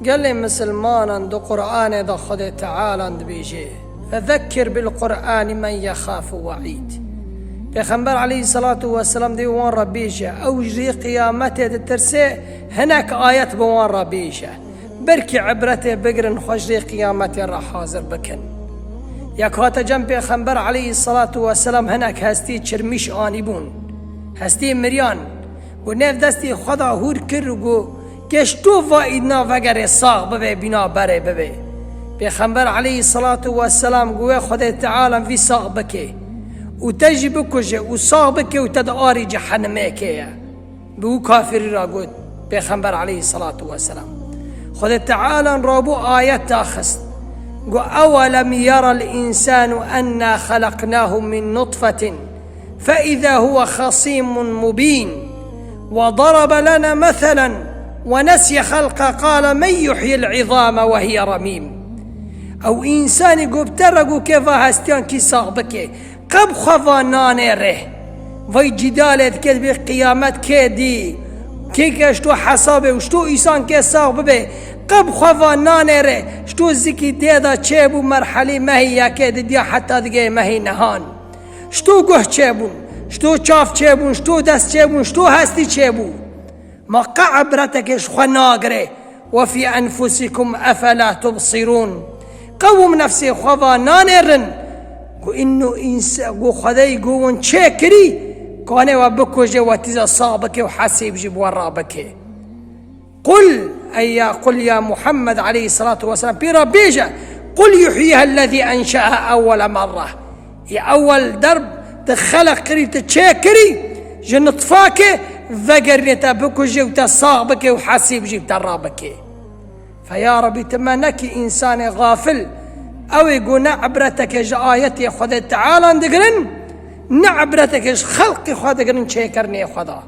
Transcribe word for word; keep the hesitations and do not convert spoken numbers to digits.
Gelê misilmanan di Qur'anê de Xwedê Teala dibêje, "Fezekkir bil Qur'ani men yexafu we'îd." Pêxember aleyhissalatu vesselam dê wan re bêje, ew ji rê qiyametê ditirse, hinek ayet bi wan re bêje. Belkî ibretê bigirin, xwe ji rê qiyametê re hazir bikin. Yek hate cem Pêxember aleyhissalatu vesselam hinek hestî çirmîş anîbûn. Hestî miriyan. Got, nêv destê xwe da hûr kir û got, "Kê ji to va îdna vegerê sax bibe, bîna berê bibe." Pêxember aleyhissalatu vesselam got, "Wê Xwedê Teala vî sax bike û te jî bikuje û sax bike û te di arî cehennemê keye." Bi wî kafirî re got Pêxember aleyhissalatu vesselam. Xwedê Teala rabû ayet daxist. Got, "Ewelem yerel însanu enna xelaqnahu min nutfetin." فإذا هو خصيم مبين وضرب لنا مثلا ونسي خلقه قال من يحيي العظام وهي رميم. Ew însanî got, bi te re got, kê va hestiyan kî sax bike? Qe bi xwe va nanêre. Vay cîdalê dike, dibê qiyamet kê dî? Kê ke ji to hesabê û ji to însan kê sax bibe? Qe bi xwe va nanêre. Ji to zikî dê de çêbû merhelî mehî yekê didiya heta digê mehî nehan. Ji to guh çêbûn, ji to çav çêbûn, ji to dest çêbûn, ji to hestî çêbû. Ma qe ibretekê ji xwe nagire. Ve fî enfusikum efela tubsirûn. Qewim nefsê xwe va nanêrin. Ku înno înse-, ku Xwedeyî ku hûn çêkirî, kanê we bikuje, we tîza sax bike û hesîb jî bi we rabike. Qul, ey ya, qul ya Muhammed aleyhissalatu vesselam, pê re bêje, "Qul yuhyiha ellezî enşeha ewwele merre." Ya ewwel derb te xelq kirî, te çêkirî, ji nitfakê vegerîne te bikuje û te sax bike û hesîb jî bi te rabike. Fe ya Rebî, tu me nekî însanê xafil, ew ê ku ne ibreteke ji ayetê Xwedê Teala digirin, ne ibreteke ji xelqê xwe digirin çêkirinê xwe da.